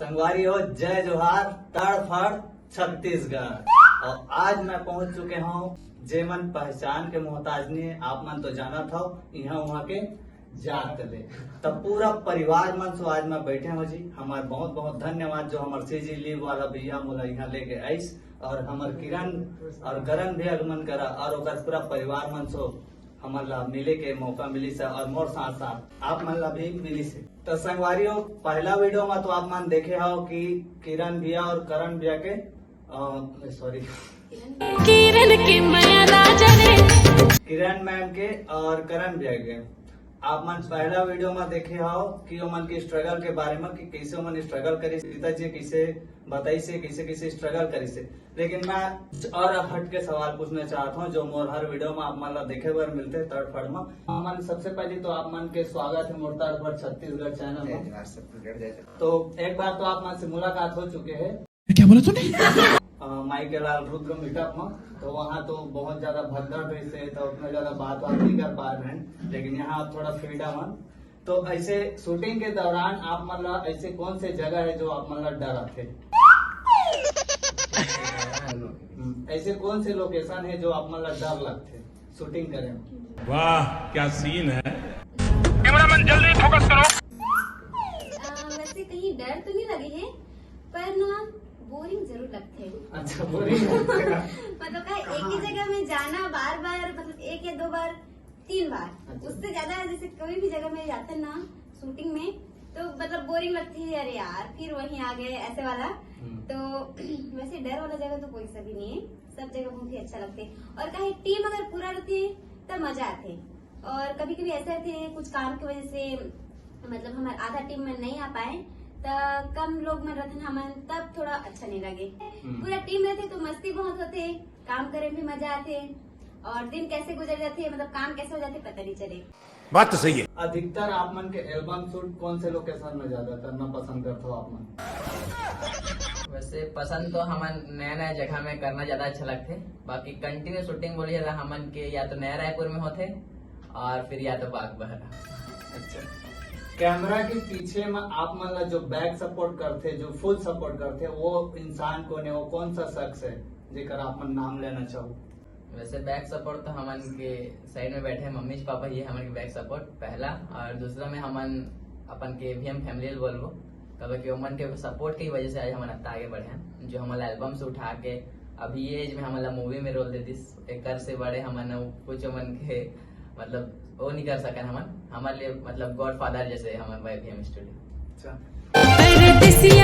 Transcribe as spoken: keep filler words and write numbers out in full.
संगवारी हो, जय जोहार, तड़फड़ छत्तीसगढ़। और आज मैं पहुंच चुके हूं, जे मन पहचान के मोहताज नहीं है, आप मन तो जानत हो, यहाँ वहाँ के जात ले। तब पूरा परिवार मन से आज मैं बैठे हूँ जी। हमार बहुत बहुत धन्यवाद जो हमार सीजी लीव वाला भैया मोला यहाँ लेके आइस, और हमार किरण और करण भी आगमन करा, और ओकर पूरा परिवार मन से हमन ला मिले के मौका मिलिस हे और मोर साथ साथ आप मन ला भी मिलिस हे। तो संगवारी हो, पहला वीडियो में तो आप मन देखे हो कि किरण भैया और करण भैया के, सॉरी, किरण के मया राजा रे। किरण मैम के और करण भैया के आप मन पहला वीडियो में देखे हो कि ओमन के स्ट्रगल के बारे में, कि कैसे ओमन स्ट्रगल करिस, पिताजी कैसे बताइस हे, कैसे कैसे स्ट्रगल करिस हे। लेकिन मैं कुछ और हट के सवाल पूछना चाहता हूँ, जो मोर हर वीडियो में आप मन ला देखे बर मिलते तड़फड़ में। हमन सबसे पहले तो आप मन के स्वागत है मोर तड़फड़ छत्तीसगढ़ चैनल में। तो एक बार तो आप मन से मुलाकात हो चुके है। क्या बोला तूने? अ, माई के लाल रुद्र मीटअप में, तो वहाँ तो बहुत ज्यादा भगदड़ रही से, तो उतना ज्यादा बात बात नहीं कर पा रहे हैं, लेकिन यहाँ आप थोड़ा फ्रीडम है। तो ऐसे शूटिंग के दौरान आप मन ला ऐसे कौन से जगह है जो आप मन ला डर आथे? हम्म, ऐसे कौन से लोकेशन है जो आप मन ला डर लगथे शूटिंग करे में? वाह, क्या सीन है। कैमरामैन, जल्दी फोकस करो। अ, वैसे कहीं डर तो नहीं लगे है, पर ना बोरिंग जरूर लगथे। अच्छा, बोरिंग। मतलब का एक ही जगह में जाना बार बार, मतलब एक या दो बार, तीन बार, अच्छा। उससे ज्यादा जैसे कोई भी जगह में जाते हैं ना शूटिंग में, तो मतलब बोरिंग लगती है, अरे यार फिर वहीं आ गए, ऐसे वाला। हम्म। तो वैसे डर वाला जगह तो कोई सा भी नहीं है, सब जगह बहुत ही अच्छा लगते हैं। और कहीं टीम अगर पूरा रहती है तब मजा आते हैं, और कभी कभी ऐसे रहते हैं कुछ काम की वजह से मतलब हमारे आधा टीम में नहीं आ पाए, तो कम लोग में रहते हैं हमन, तब थोड़ा अच्छा नहीं लगे। हम्म। पूरा टीम रहते तो मस्ती बहुत होते, काम करे में भी मजा आते, और दिन कैसे गुजर जाते, मतलब काम कैसे हो जाते, पता नहीं चले। बात तो सही है। अधिकतर आप मन के एल्बम शूट कौन से लोकेशन में ज्यादा करना पसंद करते हो आप मन? वैसे पसंद तो हमन नया नया जगह में करना ज्यादा अच्छा लगथे, बाकी कंटिन्यू शूटिंग बोलिए तो हमन के या तो नया रायपुर में होथे और फिर या तो बागबहरा। अच्छा, कैमरा के पीछे में आप मन ला जो बैक सपोर्ट करथे, जो फुल सपोर्ट करथे, वो इंसान कौन है, वो कौन सा शख्स है जेकर आप मन नाम लेना चाहो? वैसे बैक सपोर्ट तो हमन के साइड में बैठे हैं मम्मी पापा, ये हमन के बैक सपोर्ट पहला। और दूसरा में हमन अपन के भी हम फैमिली बोलबो, काबर कि ओमन के सपोर्ट की वजह से आज हमन इतना आगे बढ़े हैं, जो हमन एल्बम से उठा के अभी ये एज में हमन ला मूवी में रोल दे दिस, एकर से बड़े हमन कुछ ओमन के मतलब वो नहीं कर सकन हमन, हमारे लिए मतलब गॉडफादर जैसे हमन वाई भी हम स्टूडियो। अच्छा। परदेसिया